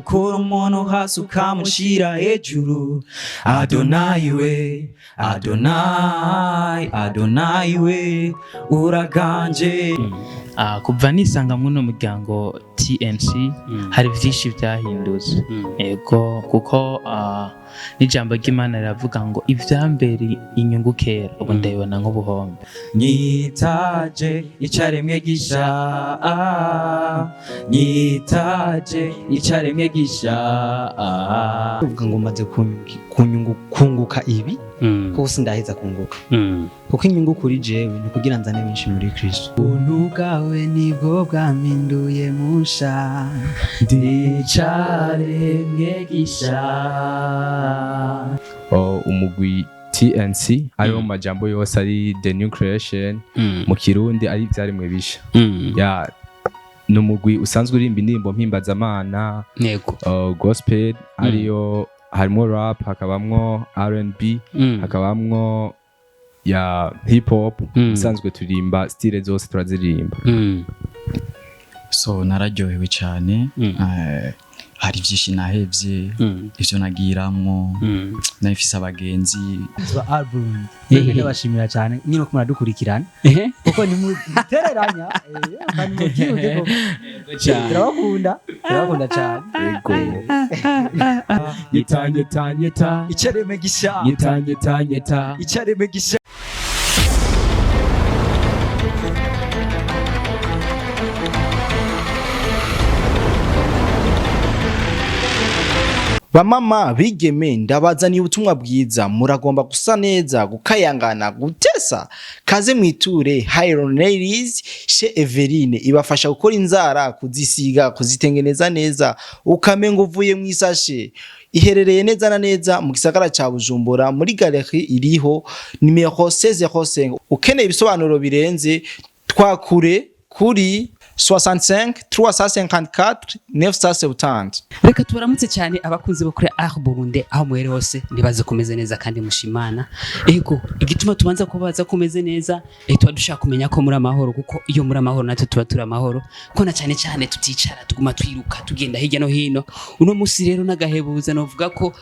Ukura umuntu hasi ukamushyira hejuru. Adonayi we, Adonayi, Adonayi we, uraganje. Kuva nisanga muno muryango TNC, hari byinshi byahindutse. Yego, kuko n'ijambo ry'Imana riravuga ngo ivyambere inyungu kera, ubu ndabibona nk'ubuhombe. Nyitaje icaremwe gisha, nyitaje icaremwe gisha. Uvuga ngo maze kunguka ibi, kuko sindaheza kunguka, kuko inyungu kuri jewe ni kugira nzane benshi muri Kristo. Ubuntu bwawe nibwo bwampinduye musha. Ndicaremwe gisha. Oh, umugwi TNC ariwo mu majambo yose ari the new creation, mu Kirundi ari ivyaremwe bisha. Ya, ni umugwi usanzwe uririmba indirimbo mpimbazamana, gospel, ariyo harimwo rap, hakabamwo R&B, hakabamwo ya hip hop. Usanzwe turirimba style zose, turaziririmba. So nararyohewe cyane. Hari byinshi nahevye, ivyo nagiramwo, nari mfise abagenzi. Ba album ndabashimira cyane nyine ko muradukurikirana, kuko nimutereranya kandi mubyibuke ko turabakunda, turabakunda cyane. Yego. Nyita, nyita, nyita. Icaremwe gisha. Nyita, nyita, nyita. Icaremwe gisha. Bamama bigeme, ndabazaniye ubutumwa bwiza. Muragomba gusa neza, gukayangana, gutesa? Kaze mwiture Hiron Ladies chez Everine, ibafasha gukora inzara, kuzisiga, kuzitengeneza neza, ukamenga uvuye mu isashe. Iherereye neza na neza mu gisagara ca Bujumbura, muri galerie iriho nimero 1605. Ukeneye ibisobanuro birenze, twakure kuri 65 354 970. Reka tubaramutse cyane abakunzi bo kuri Art Burundi aho muhere hose, nibaze kumeze neza kandi mushimana. Ego, igituma tubanza kubaza kumeze neza, tuba dushaka kumenya ko muri amahoro, kuko iyo muri amahoro natwe tuba turi amahoro, ko na cyane cyane tuticara, tuguma twiruka, tugenda hirya no hino. Uno musi rero n'agahebuza, novuga ko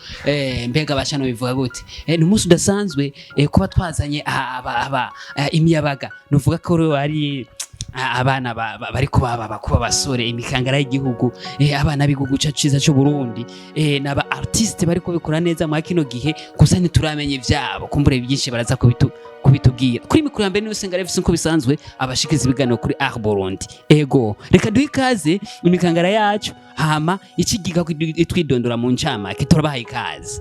mbega bashano bivuga gute, ni umunsi udasanzwe, kuba twazanye aba imiyabaga, novuga ko rero ari abana bariko baba kuba basore, imikangara y'igihugu, abana b'igihugu cacu ciza c'u Burundi, n'aba artiste bariko bikora neza mwa kino gihe. Gusa ntituramenya ivyabo, kumbure byinshi baraza kubitubwira. Kuri mikoro ya mbere niyo Senga Revisi, nko bisanzwe abashikiza ibiganiro kuri Art Burundi. Ego, reka duhe ikaze imikangara yacu, hama ikigiga twidondora mu ncamake. Turabahaye ikaze.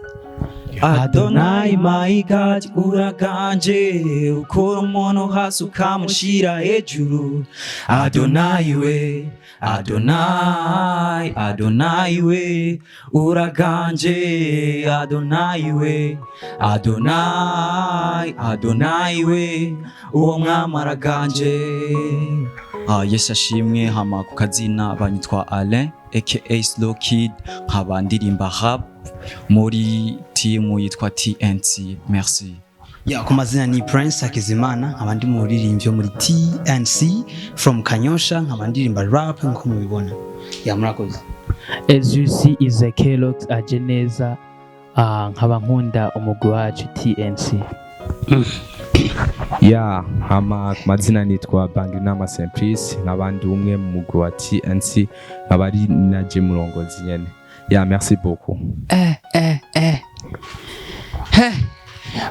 Adonai my God, uraganje, ukura umuntu hasi ukamushyira hejuru. Adonai we, Adonai, Adonai we, uraganje. Adonai we, Adonai, Adonai we, uwo mwami araganje. Yesu ashimwe. Hama ku kazina banyitwa Alain aka Slow Kid, nkaba ndirimba rap muri timu yitwa TNC. Merci. Ya, ku mazina ni Prince Hakizimana, nkaba ndi muririmbyi wo muri TNC from Kanyosha, nkaba ndirimba rap nkuko mubibona. Ya, murakoze. As you see is a Kelox aje neza, nkaba nkunda umugwi wacu TNC. Ya, hama ku mazina nitwa Banginama Simplice, nkaba ndi umwe mu mugwi wa TNC, nkaba ari naje murongozi nyene. Ya, merci beaucoup. He,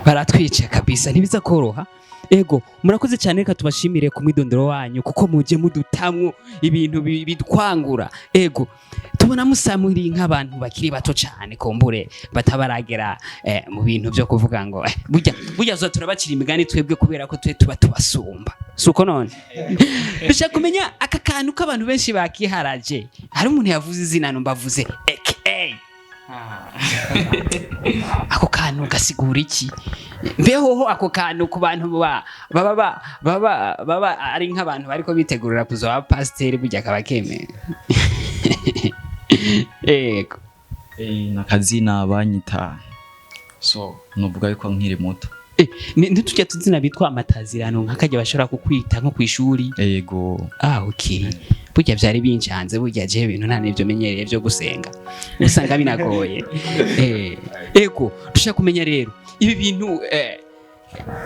baratwica kabisa, ntibiza koroha. Ego, murakoze cyane. Reka tubashimire ku mwidondoro wanyu, kuko muje mudutamwo ibintu bidwangura. Ego, tubona musa muri nk'abantu bakiri bato cyane, kumbure batabaragera mu bintu byo kuvuga ngo burya burya zo turabacira imigani twebwe, kubera ko twe tuba tubasumba, suko none dushaka kumenya aka kantu k'abantu benshi bakiharaje. Hari umuntu yavuze izina, numbavuze aka, ako kantu gasigura iki? Mbehoho ako kantu ku bantu baba baba ari nk'abantu bariko bitegurira kuzoba pasiteri, burya kaba kemewe? Yego. Nakazina banyita, so nuvuga yuko nkiri muto. Ntitujya tuzina bitwa amatazirano, nk'akajya bashobora kukwita nko kw'ishuri? Ego. Ah, okay. Burya byari bincanze, burya je ibintu nta n'ibyo menyereye byo gusenga, usanga binagoye. Ego, dushaka kumenya rero ibi bintu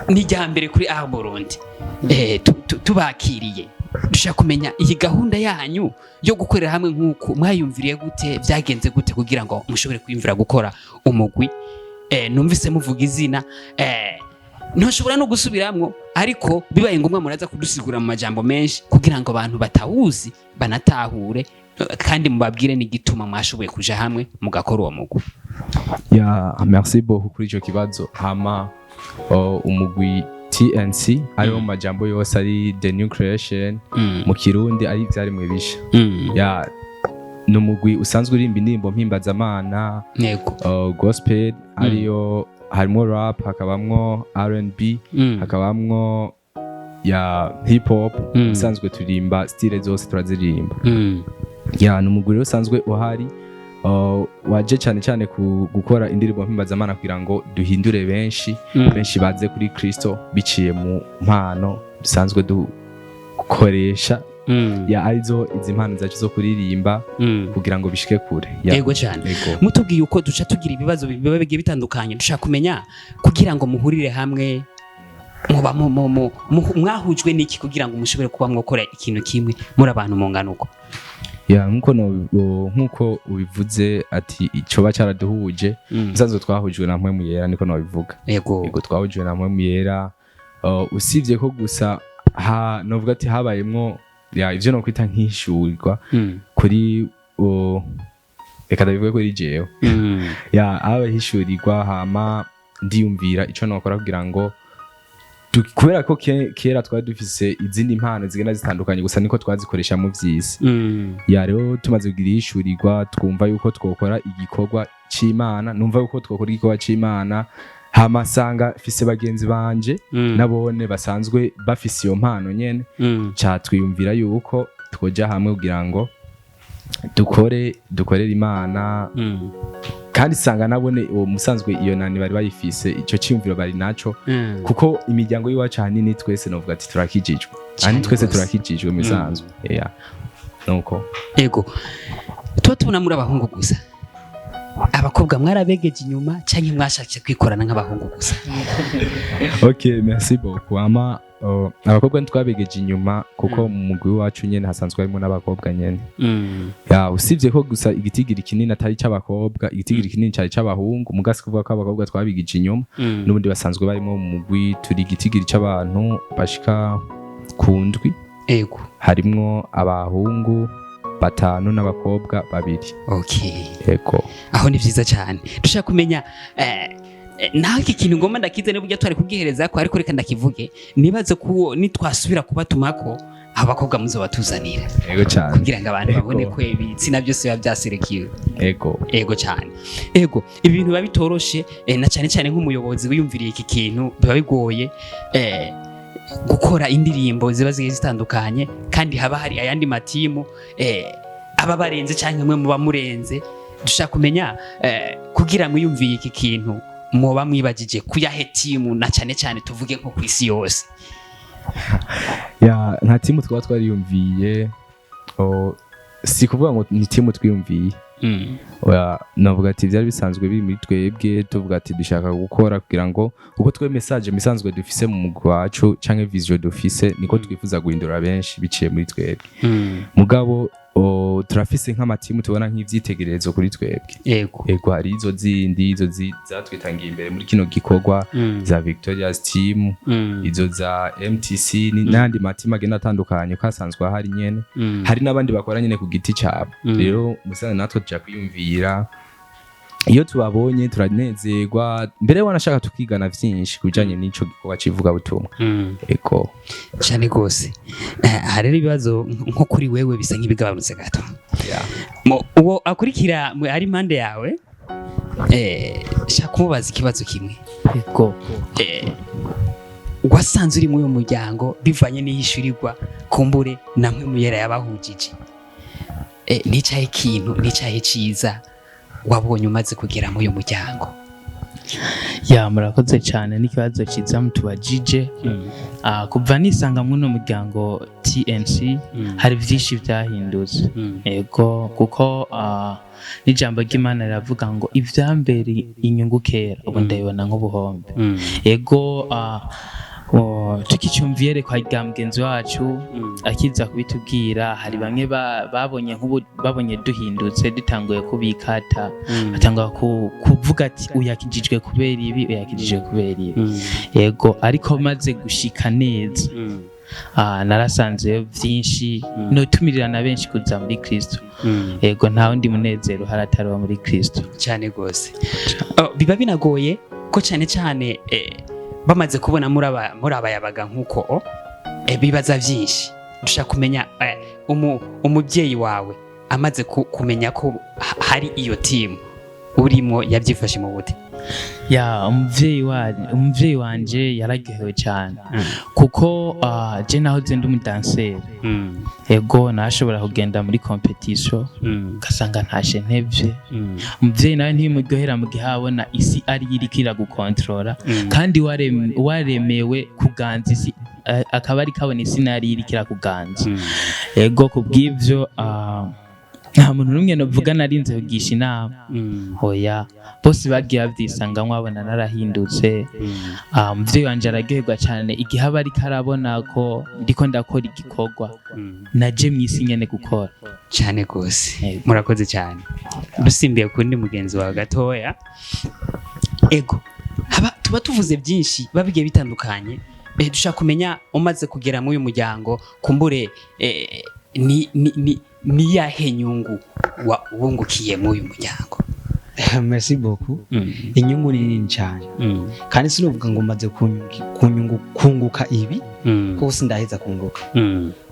ni irya mbere kuri Art Burundi tubakiriye. Dushaka kumenya iyi gahunda yanyu yo gukorera hamwe nk'uku mwayumviriye gute, byagenze gute kugira ngo mushobore kwiyumvira gukora umugwi? Numvise muvuga izina, ntushobora no gusubiramwo, ariko bibaye ngombwa muraza kudusigura mu majambo menshi kugira ngo abantu batawuzi banatahure, kandi mubabwire n'igituma mwashoboye kuja hamwe mugakora uwo mugwi. Ya, merci beaucoup kuri ico kibazo. Hama umugwi TNC, ariwo mu majambo yose ari The New Creation, mu Kirundi ari Ivyaremwe Bisha. Ya, ni umugwi usanzwe uririmba indirimbo mpimbazamana, gospel, ariyo harimwo rap, hakabamwo R&B, hakabamwo ya hip hop. Usanzwe turirimba style zose, turaziririmba. Ya, ni umugwi rero usanzwe uhari, waje cyane cyane ku gukora indirimbo mpimbazamana kugira ngo duhindure benshi, benshi baze kuri Kristo biciye mu mpano dusanzwe dukoresha, ya, arizo izi mpano zacu zo kuririmba, kugira ngo bishike kure. Ya. Yego cyane. Yego. Mutubwiye uko duca tugira ibibazo biba bigiye bitandukanye. Dushaka kumenya kugira ngo muhurire hamwe, muba mwahujwe n'iki kugira ngo mushobore kuba mwokora ikintu kimwe muri abantu mungana uko? Ya, nkuko nkuko ubivuze ati icoba cyaraduhuje, musanzwe twahujwe na Mpwemu Yera, niko nobivuga. Yego, twahujwe na Mpwemu Yera. Usibye ko gusa ha novuga ati habayemwo, ya, ivyo no kwita nk'ishurirwa kuri reka ndabivuge kuri jewe. Ya, habaye ishurirwa, hama ndiyumvira ico nokora kugira ngo kubera ko kera twari dufise izindi mpano zigenda zitandukanye, gusa niko twazikoresha mu vy'isi. Ya, rero tumaze kugira ishurirwa, twumva yuko twokora igikorwa c'Imana, numva yuko twokora igikorwa c'Imana, hama sanga fise bagenzi banje nabone basanzwe bafise iyo mpano nyene, ca twiyumvira yuko twoja hamwe kugira ngo dukorere Imana. Kandi sanga nabone uwo musanzwe iyo nani bari bayifise, ico ciyumviro bari naco, kuko imiryango y'iwacu ahanini twese novuga ati turakijijwe. Ahanini twese turakijijwe mu bisanzwe. Yeah. Nuko. Yego, tuba tubona muri abahungu gusa, abakobwa mwarabegeje inyuma canke mwashatse kwikorana nk'abahungu gusa? Ok, merci beaucoup. Ama abakobwa ntitwabegeje inyuma, kuko mu mugwi wacu nyene hasanzwe harimo n'abakobwa nyene. Ya, usibye ko gusa igitigiri kinini atari c'abakobwa, igitigiri kinini cari c'abahungu, mugasi kuvuga ko abakobwa twabigije inyuma, n'ubundi basanzwe barimo mu mugwi. Turi igitigiri c'abantu bashika ku ndwi. Harimwo abahungu batanu n'abakobwa babiri. Ego. Aho ni vyiza cyane. Dushaka kumenya naho iki kintu ngomba ndakize burya twari kugihereza ko, ariko reka ndakivuge, nibaze ko nitwasubira kubatumako abakobwa muzobatuzanira. Ego cyane. Kugira ngo abantu babone ko ibitsina byose biba byaserekiwe. Ego. Ego cyane. Ego, ibi bintu biba bitoroshe, na cyane cyane nk'umuyobozi wiyumviriye iki kintu, biba bigoye gukora indirimbo ziba zigiye zitandukanye, kandi haba hari ayandi matimu aba barenze cyangwa mwe muba murenze. Dushaka kumenya kugira mwiyumviye iki kintu, muba mwibagije kuyahe timu, na cyane cyane tuvuge nko ku isi yose? Ya, nta timu twaba twariyumviye. Si kuvuga ngo ni timu twiyumviye. Oya, navuga ati byari bisanzwe biri muri twebwe, tuvuga ati dushaka gukora kugira ngo uko twe message misanzwe dufise mu mugwi wacu canke vision dufise, niko twifuza guhindura benshi biciye muri twebwe. Mugabo turafise nk'amatimu tubona nk'ivyitegererezo kuri twebwe. Ego, hari izo zindi, izo zatwitangiye imbere muri kino gikorwa, za Victoria's Team, izo za MTC n'ayandi matimu agenda atandukanye ko asanzwe ahari nyene. Hari n'abandi bakora nyene ku giti cyabo. Rero musanze natwe tuja kwiyumvira, iyo tubabonye turanezerwa, mbere wanashaka tukigana vyinshi ku bijanye n'ico gikorwa c'ivugabutumwa. Ego. Cyane rwose. Aha rero ibibazo nko kuri wewe bisa nk'ibigabanutse gato. Uwo akurikira ari impande yawe, shaka kumubaza ikibazo kimwe. Ego. Wasanze uri muri uyu muryango bivanye n'ihishurirwa kumbure namwe muyera yabahujije, nicaye ikintu nicaye ciza wabonye umaze kugera muri uyu muryango? Ya, murakoze cyane, n'ikibazo cyiza mutubajije. Kuva nisanga muno muryango TNC, hari byinshi byahindutse. Yego, kuko n'ijambo ry'Imana riravuga ngo ivyambere inyungu kera, ubu ndabibona nk'ubuhombe. Yego, tukicumva iyerekwa rya mugenzi wacu akiza kubitubwira, hari bamwe babonye nk'ubu, babonye duhindutse, dutanguye kubikata, batangura kuvuga ati uyakijijwe kubera ibi, uyakijijwe kubera ibi. Yego, ariko maze gushika neza, narasanzeyo byinshi notumirira na benshi kuza muri Kristo. Yego, nta wundi munezero uhari atari uwo muri Kristo. Cyane rwose. Oh, biba binagoye ko cyane cyane bamaze kubona muri abayabaga nk'uko bibaza byinshi. Dushaka kumenya umubyeyi wawe amaze kumenya ko hari iyo timu urimo, yabyifashe mu bute? Ya, umuvyeyi wanje yararyohewe cyane, kuko je nahoze ndi umudanseri. Ego, nashobora kugenda muri competition, ugasanga ntashe ntevye. Umuvyeyi nawe ntibimuryohera mu gihe abona isi ari yo iriko iragukontorora, kandi waremewe kuganza isi, akaba ariko abona isi nayo ari yo iriko irakuganza. Ego, kubw'ivyo nta muntu n'umwe novuga narinze kugisha inama. Hoya, bose bagiye babyisangamwo, babona narahindutse. Umuvyeyi wanje araryoherwa cyane igihe aba ariko arabona ko ndiko ndakora igikorwa naje mw'isi nyene gukora. Cyane rwose. Yego. Murakoze cyane. Dusimbiye ku wundi mugenzi wawe gatoya. Ego, haba tuba tuvuze byinshi biba bigiye bitandukanye. Dushaka kumenya umaze kugera muri uyu muryango, kumbure ni yahe nyungu wungukiye muri uyu muryango? Merci beaucoup. Inyungu ni nini cyane, kandi sinovuga ngo maze kunguka ibi, kuko sindaheza kunguka,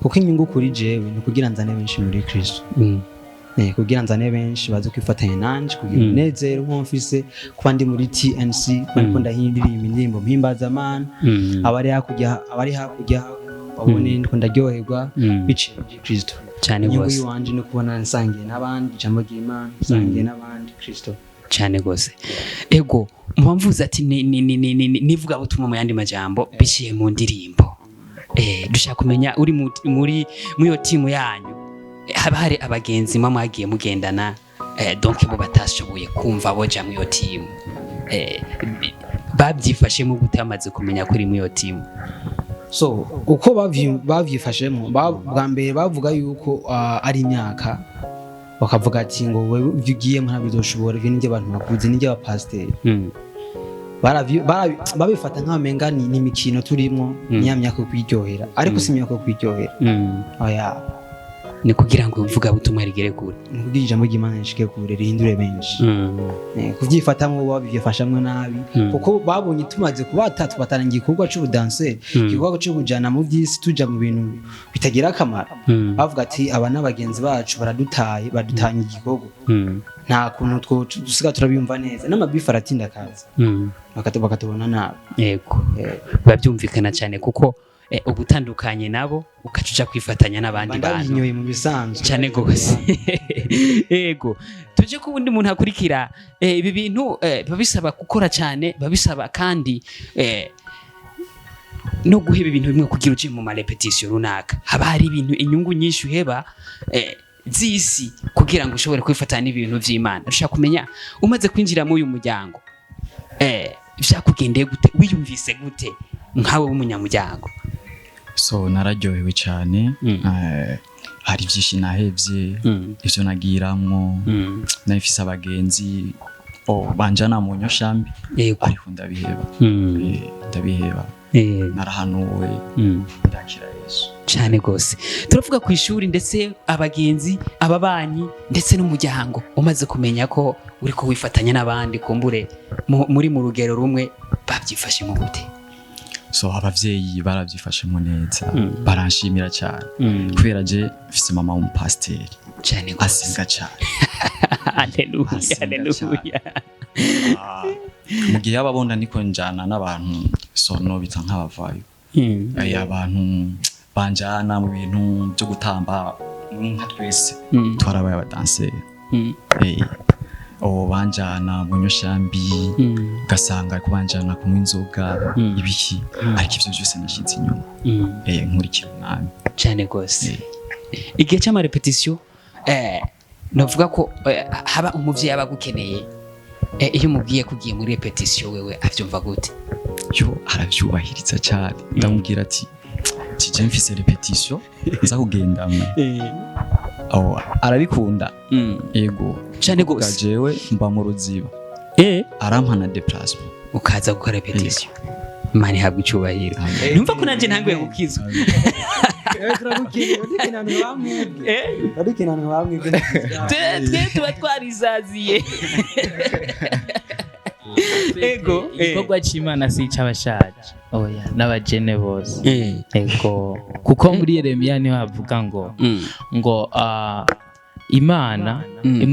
kuko inyungu kuri jewe ni kugira nzane benshi muri Kristo. Kugira nzane benshi baze kwifatanya nanje kugira umunezero nko mfise kuba ndi muri TNC, kuba ndiko ndahindiriye indirimbo mpimbazamana, abari hakurya babone ndiko ndaryoherwa biciye muri Kristo. Cyane Inyungu rwose. yiwanje ni kubona nsangiye n'abandi ijambo ry'Imana, nsangiye n'abandi Kristo. Cyane rwose. Ego, muba mvuze ati ni nivugabutumwa mu yandi majambo biciye mu ndirimbo. Dushaka kumenya uri muri iyo timu yanyu, haba hari abagenzi mwa mwagiye mugendana, donc bo batashoboye kumva boja muri iyo timu, babyifashemo gute bamaze kumenya ko uri muri iyo timu? So uko bavyifashemo, bwa mbere bavuga yuko ari imyaka, bakavuga ati ngo wewe ibyo ugiyemo ntabwo uzoshobora, ibyo nibyo abantu bakuze, nibyo abapasiteri babifata nk'amenga ni imikino turimo, ni ya myaka yo kwiryohera, ariko si imyaka yo kwiryohera. Oya. Ni kugira ngo ivugabutumwa rigere kure. Ni kugira ijambo ry'Imana rishike kure, rihindure benshi. Kuvyifatamwo babyifashamwo nabi, kuko babonye tumaze kuba batatu batangiye igikorwa c'ubudanseri, igikorwa co kujana mu vy'isi, tuja mu bintu bitagira akamaro. Bavuga ati aba n'abagenzi bacu baradutaye, badutanye igikorwa. Nta kuntu dusiga turabiyumva neza, n'amabifu aratinda akaza, bakatubona nabi. Yego. Biba byumvikana cyane, kuko ubutandukanye nabo ukaca uja kwifatanya n'abandi bantu. Ndabinyoye mu bisanzwe. Cyane gose. Yego, tuje ku wundi muntu akurikira. Ibi bintu biba bisaba gukora cyane, biba bisaba kandi no guheba ibintu bimwe kugira uje mu marépétition runaka. Haba hari ibintu, inyungu nyinshi uheba z'isi kugira ngo ushobore kwifatanya n'ibintu vy'Imana. Ushaka kumenya umaze kwinjira muri uyu muryango, vyakugendeye gute? Wiyumvise gute nkawe w'umunyamuryango? So nararyohewe cyane. Hari byinshi nahevye, ivyo nagiramwo. Nari mfise abagenzi banjana mu nyoshambi, ariko ndabiheba. Ndabiheba. Narahanuwe, ndakira Yesu. Cyane rwose. Turavuga ku ishuri, ndetse abagenzi, ababanyi, ndetse n'umuryango, umaze kumenya ko uri ko wifatanya n'abandi, kumbure muri mu rugero rumwe, babyifashe mu gute? So abavyeyi barabyifashemo neza, baranshimira cyane, kubera je mfise mama w'umupasiteri. Cyane rwose. Asenga cyane. Aleluya. Asenga. Aleluya. Mu gihe yababona niko njana n'abantu, so nobita nk'abavayo. Abantu banjana mu bintu byo gutamba nka twese, twarabaye abadanseri. Banjana mu nyoshambi, ugasanga ariko banjana kunywa inzoga, ibiki, ariko ivyo byose nashize inyuma, nkurikira Umwami. Cyane rwose. Igihe cy'ama répétition, navuga ko haba umuvyeyi aba agukeneye, iyo umubwiye ko ugiye muri répétition, wewe avyumva gute? Yo, aravyubahiriza cyane. Ndamubwira ati kije mfise répétition nza kugendamwo. Aho arabikunda, yego. Cyane rwose. Jewe mba mu Ruziba, arampa na déplacement. Ukaza gukora répétition. Imana ihabwa icyubahiro. Numva ko nanjye ntanguye gukizwa. Turagukeneye, uradukeneye abantu bamwebwe, uradukeneye abantu bamwebwe. Twe tuba twarizaziye, ego. Igikorwa c'Imana si ic'abashaje, oya, n'abajene bose. Ego, kuko muri Yeremiya niho havuga ngo Imana,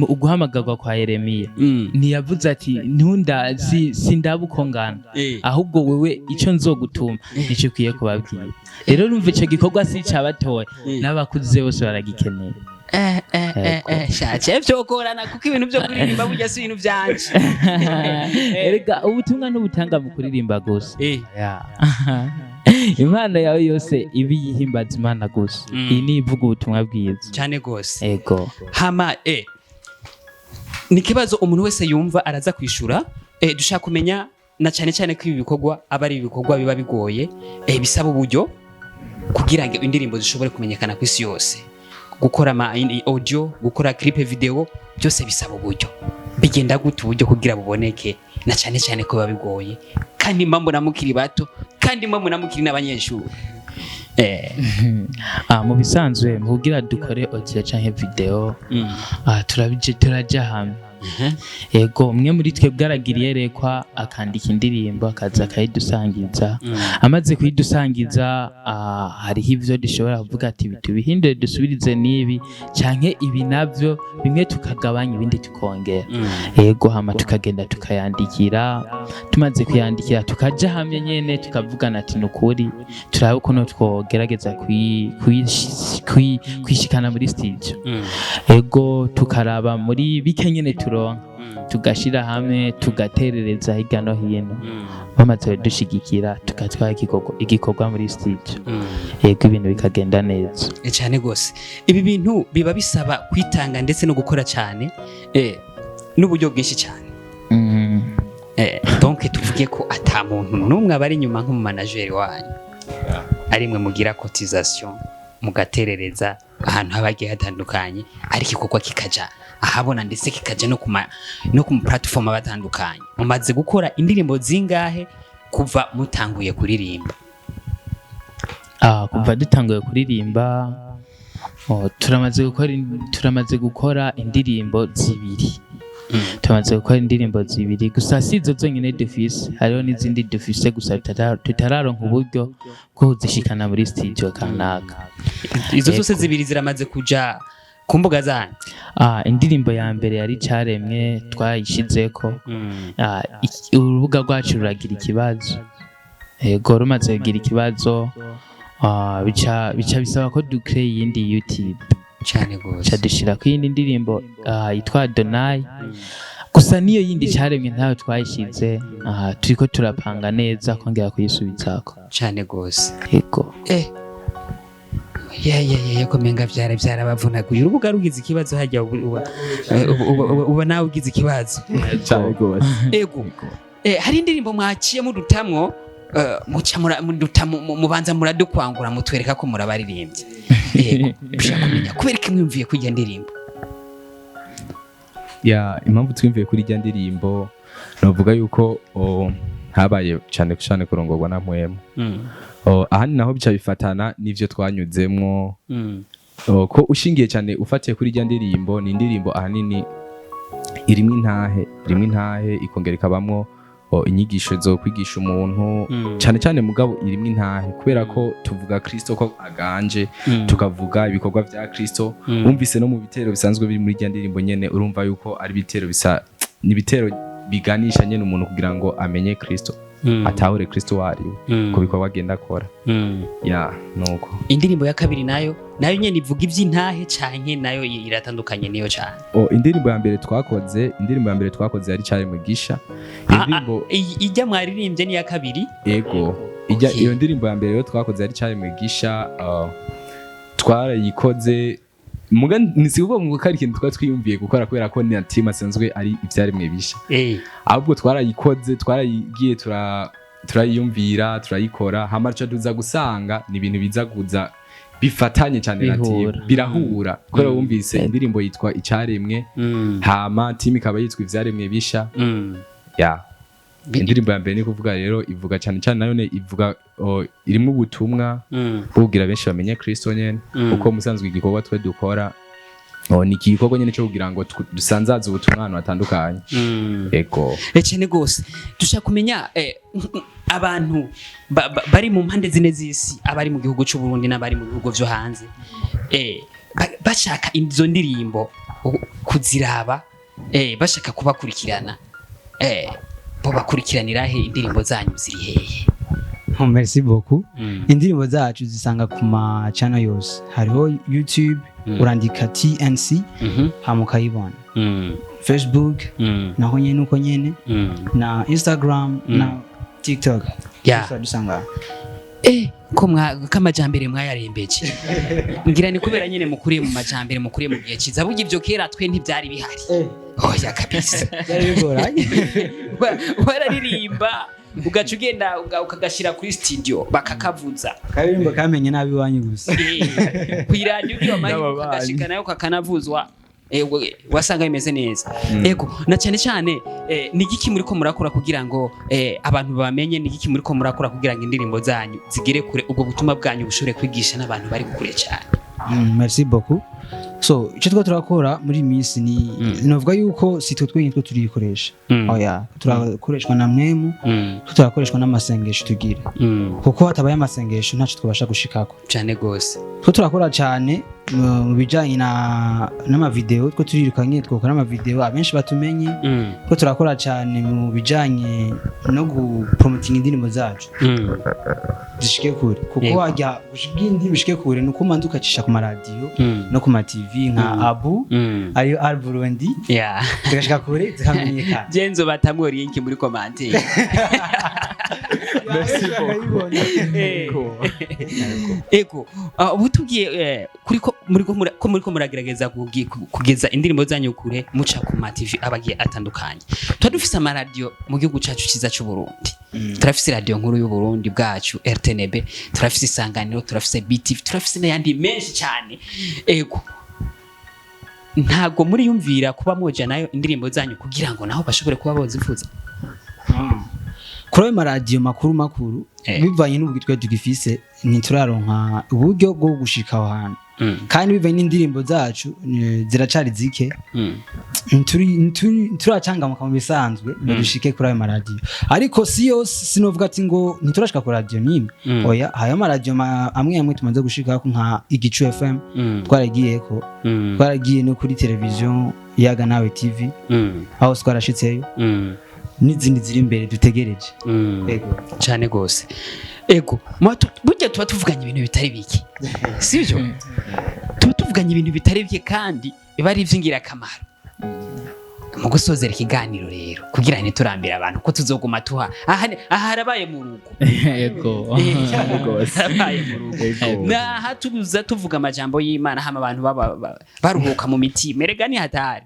uguhamagarwa kwa Yeremiya, ntiyavuze ati ntunda sindaba uko ngana, ahubwo wewe icyo nzogutuma nicyo ukwiye kubabwira. Rero urumva icyo gikorwa si ic'abatoya, n'abakuze bose baragikeneye. Shaje vyogorana, kuko ibintu byo kuririmba burya si ibintu byanje. Erega ubutumwa ntubutanga mu kuririmba gusa. Ya. Impano yawe yose iba yihimbaza Imana gusa. Iyi ni ivuga ubutumwa bwiza. Cyane rwose. Ego. Hama ni ikibazo umuntu wese yumva araza kwishura. Dushaka kumenya na cyane cyane ko ibi bikorwa aba ari ibikorwa biba bigoye, bisaba uburyo kugira ngo indirimbo zishobore kumenyekana ku isi yose. Gukora ama audio, gukora clip video, byose bisaba uburyo. Bigenda gute uburyo kugira buboneke, na cyane cyane ko biba bigoye, kandi mbona mukiri bato, kandi mbona mukiri n'abanyeshuri? Mu bisanzwe, mu kugira dukore audio canke video, turabije turaja hamwe. Yego, umwe muri twebwe aragira iyerekwa, akandika indirimbo, akaza akayidusangiza. Amaze kuyidusangiza, hariho ivyo dushobora kuvuga ati ibi tubihindure, dusubirize n'ibi canke ibi navyo, bimwe tukagabanya, ibindi tukongera. Yego, hama tukagenda tukayandikira. Tumaze kuyandikira, tukaja hamwe nyene, tukavugana ati nukuri turabe ukuntu twogerageza kwishikana muri studio. Ego, tukaraba muri bike nyene turonka, tugashira hamwe, tugaterereza hirya no hino. Bamaze kudushigikira, tugatwara igikorwa muri studio. Yego, ibintu bikagenda neza. Cyane rwose. Ibi bintu biba bisaba kwitanga ndetse no gukora cyane, n'uburyo bwinshi cyane. Donc tuvuge ko ata muntu n'umwe aba ari inyuma nk'umu manager wanyu, ari mwe mugira cotisation, mugaterereza ahantu haba hagiye hatandukanye, ariko igikorwa kikaja ahabona, ndetse kikaja no ku ma platform aba atandukanye. Mumaze gukora indirimbo zingahe kuva mutanguye kuririmba? Kuva dutanguye kuririmba, oh, turamaze gukora indirimbo zibiri. Tumaze gukora indirimbo zibiri gusa. Si izo zonyine dufise, hariho n'izindi dufise, gusa tutararonka uburyo bwo kuzishikana muri studio kanaka. Izo zose zibiri ziramaze kuja ku mbuga zanyu? Indirimbo ya mbere yari Caremwe, twayishizeko. Urubuga rwacu ruragira ikibazo. Yego, rumaze kugira ikibazo, bica bisaba ko ducréer iyindi YouTube. Cyane gose. Ca dushirako iyindi ndirimbo, yitwa Donai. Gusa niyo yindi Caremwe ntayo twayishize. Turiko turapanga neza kongera kuyisubizako. Cyane gose. Yego. Ya ya ya ya, ko menga vyarabavunaguye. Urubuga rugize ikibazo hajya uba nawe ugize ikibazo. Cyane rwose. Ego. Hari indirimbo mwaciye mudutamwo, muca muduta mubanza muradukwangura, mutwereka ko murabaririmbye. Ego, dushaka kumenya kubera ko mwiyumviye kujya ndirimbo. Ya, impamvu twimviye kuri irya ndirimbo, novuga yuko habaye cyane cyane kurongorwa na Mpwemu. Ahandi naho bica bifatana n'ivyo twanyuzemwo. Ko ushingiye cyane, ufatiye kuri irya ndirimbo, ni indirimbo ahanini irimwo intahe, ikongera ikabamwo inyigisho zo kwigisha umuntu cyane cyane. Mugabo irimwo intahe kubera ko tuvuga Kristo ko aganje, tukavuga ibikorwa vya Kristo. Wumvise no mu bitero bisanzwe biri muri irya ndirimbo nyene, urumva yuko ari ibitero bisa, ni ibitero biganisha nyene umuntu kugira ngo amenye Kristo. Atahure Kristo wariwe ku bikorwa agenda akora. Ya, nuko. Indirimbo ya kabiri nayo nyene ivuga iby'intahe canke nayo iratandukanye niyo cane? Oh, indirimbo ya mbere twakoze yari Cari Mugisha. Iyo ndirimbo Ijya mwaririmbye ni iya kabiri? Ego, ijya. Iyo ndirimbo ya mbere rero twakoze yari Cari Mugisha. Twarayikoze muga nisivuga ngo ko ari ikintu twari twiyumviye gukora, kubera ko ni team asanzwe ari ivyaremwe bisha. Ahubwo twarayikoze, twarayigiye, turayiyumvira, turayikora, hama tuca tuza gusanga ni ibintu biza kuza bifatanye cyane na team. Bihura. Birahura, kubera wumvise indirimbo yitwa Icaremwe, hama team ikaba yitwa Ivyaremwe Bisha. Ya, indirimbo ya mbere ni kuvuga rero ivuga cyane cyane, nayo ne ivuga, oh, irimo ubutumwa bwo kugira benshi bamenye Kristo nyene, kuko musanzwe igikorwa twe dukora, oh, ni igikorwa nyene cyo kugira ngo dusanzaze ubutumwa ahantu hatandukanye. Ego. Cyane gose. Dushaka kumenya abantu bari mu mpande zine z'isi, abari mu gihugu cy'u Burundi n'abari mu bihugu vyo hanze, bashaka izo ndirimbo kuziraba, bashaka kubakurikirana, bo bakurikiranira he? Indirimbo zanyu ziri hehe? Oh, merci beaucoup. Indirimbo zacu zisanga ku ma channel yose. Hariho YouTube, urandika TNC, hama ukayibona. Facebook naho nyene uko nyene, na Instagram na TikTok. Byose dusanga. Ko mwa kamajambere mwayarembeje, ngira ni kubera nyene mukuriye mu majambere, mukuriye mu gihe ciza. Burya ivyo kera twe ntivyari bihari, oya kabisa. Byari bigoranye. Wararirimba ugaca ugenda ukagashira kuri studio bakakavuza. Karirimbo kamenye nabi iwanyu gusa. Kw'iradiyo ugira amahirwe N'ababanyi. ukagashika nayo kakanavuzwa. Wasanga bimeze neza. Ego, na cyane cyane, ni igiki muriko murakora kugira ngo abantu bamenye? Ni igiki muriko murakora kugira ngo indirimbo zanyu zigere kure, ubwo butumwa bwanyu bushobore kwigisha n'abantu bari kure cyane? Merci beaucoup. So icyo two turakora muri iyi minsi ni novuga yuko si twe twenyine two turikoresha, oya, turakoreshwa na mwemu, twe turakoreshwa n'amasengesho tugira, kuko hatabaye amasengesho ntacyo twabasha gushikako. Cyane gose. Twe turakora cyane mu bijyanye n'amavideo. Twe turirukanye, twakora amavideo abenshi batumenye. Twe turakora cyane mu bijyanye no gupromotinga indirimbo zacu zishike kure, kuko wajya gushika indirimbo ishike kure ni uko umanza ukacisha ku maradiyo no ku ma TV nka Abu, ariyo Al Burundi, zigashika kure, zikamenyekana. Jenzo batamwo link muri commentaire. Merci beaucoup. Ego, ubu tubwiye kuri ko muri ko muragerageza kugeza indirimbo zanyu kure muca ku ma TV abagiye atandukanye. Tuba dufise amaradiyo mu gihugu cacu ciza cy'u Burundi. Turafise radio nkuru y'u Burundi bwacu RTNB, turafise Isanganiro, turafise BTV, turafise n'ayandi menshi cyane. Ego, ntabwo muri yumvira kuba mwoja nayo indirimbo zanyu kugira ngo naho bashobore kuba bozifuza? Kuri ayo maradiyo makuru makuru, bivanye n'ubwo twe tugifise, ntituraronka uburyo bwo gushika aho hantu, kandi bivanye n'indirimbo zacu ziracari zike, ntituracangamuka mu bisanzwe ngo dushike kuri ayo maradiyo. Ariko si yose, sinovuga ati ngo ntiturashika ku radiyo n'imwe, oya. Hariho amaradiyo amwe amwe tumaze gushikako, nka Igicu FM, twaragiyeko. Twaragiye no kuri televiziyo Yaga Nawe TV, aho twarashitseyo, n'izindi ziri imbere dutegereje. Ego. Cyane gose. Ego, burya tuba tuvuganye ibintu bitari bike, sibyo? Tuba tuvuganye ibintu bitari bike kandi biba ari iby'ingirakamaro. Mu gusozera ikiganiro rero, kugira ntiturambire abantu, ko tuzoguma tuha aha, aha harabaye mu rugo. Yego. Harabaye mu rugo. Naha tuza tuvuga amajambo y'Imana, hama abantu baba baruhuka mu mitima. Erega ni hatari.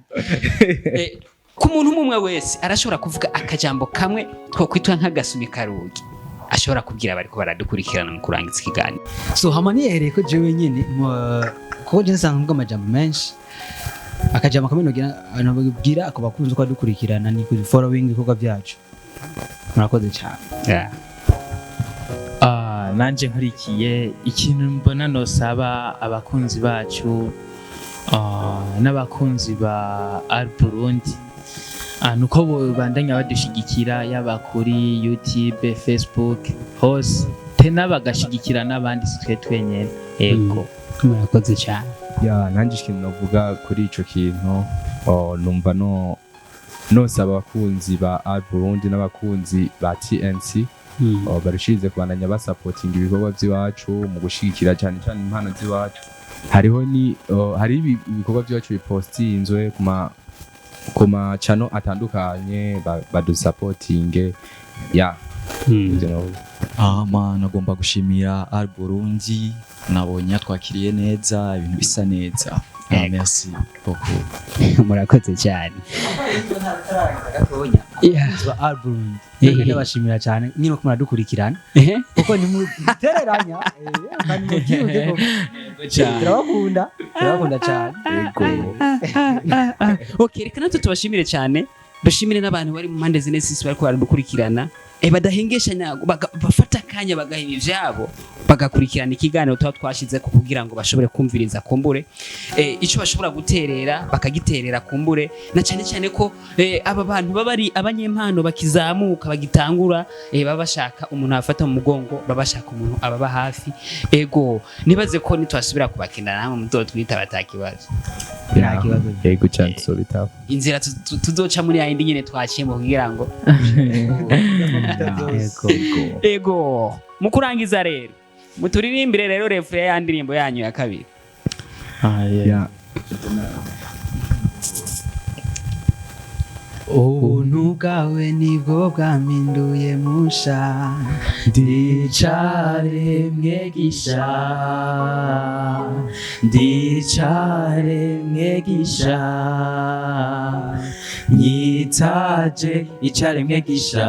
Ku muntu umwe umwe wese arashobora kuvuga akajambo kamwe twokwitwa nk'agasumi karugi, ashobora kubwira abariko baradukurikirana mu kurangiza ikiganiro. So hama nihereye ko jewe nyene kuko je nsanzwe mvuga amajambo menshi, akajambo kamwe nogira nobwira ako bakunze ko badukurikirana ni ku following ibikorwa byacu. Murakoze cyane. Nanje nkurikiye, ikintu mbona nosaba abakunzi bacu, n'abakunzi ba Al Burundi, nuko bobandanya badushigikira, yaba kuri YouTube, Facebook, hose, tena bagashigikira n'abandi, si twe twenyene. Ego. Murakoze cyane. Ya, nanjye ikintu navuga kuri ico kintu, oh, numva no Nosaba abakunzi ba Art Burundi n'abakunzi ba TNC barushirize kubandanya basapotinga ibikorwa by'iwacu mu gushigikira cyane cyane impano z'iwacu. Hariho ni hari ibikorwa by'iwacu bipostinzwe ku ma channel atandukanye, badusapotinge ya ivyo Ama nagomba gushimira Art Burundi, nabonye yatwakiriye neza, ibintu bisa neza. Ah, merci beaucoup. Murakoze cyane. Yeah. Ba Art Burundi, ndabashimira cyane nyine ko muradukurikirana, kuko ntimutereranya, kandi mubyibuke ko turabakunda, turabakunda cyane. Okay, reka natwe tubashimire cyane, bashimire n'abantu bari mu mpande zine z'isi bariko baradukurikirana, badahengeshanya, bafata akanya bagaheba ivyabo bagakurikirana ikiganiro tuba twashize ko kugira ngo bashobore kumviriza, kumbure ico bashobora guterera bakagiterera, kumbure na cyane cyane ko aba bantu baba ari abanyempano bakizamuka, bagitangura, baba bashaka umuntu abafata mu mugongo, baba bashaka umuntu ababa hafi. Ego, nibaze ko nitwasubira kubakenera namwe muzotwita batakibazo. Nta kibazo. Yego cyane, tuzobitaba. Inzira tuzoca muri yayindi nyene twaciyemo kugira ngo Yego. Ego, mu kurangiza rero, muturirimbire rero refrain ya ndirimbo yanyu ya kabiri. Ah, yeah. Yeah. Ubuntu bwawe nibwo bwampinduye musha, Ndicaremwe gisha, ndicaremwe gisha, nyitaje icaremwe gisha,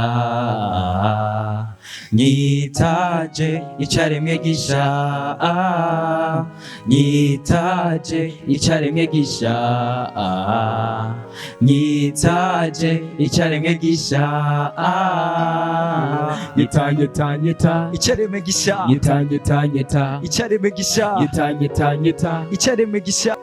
nyitaje icaremwe gisha, nyitaje icaremwe gisha, nyitaje icaremwe gisha. Nyita, nyita, nyita. Icaremwe gisha. Nyita, nyita, nyita. Icaremwe gisha. Nyita, nyita, nyita. Icaremwe gisha.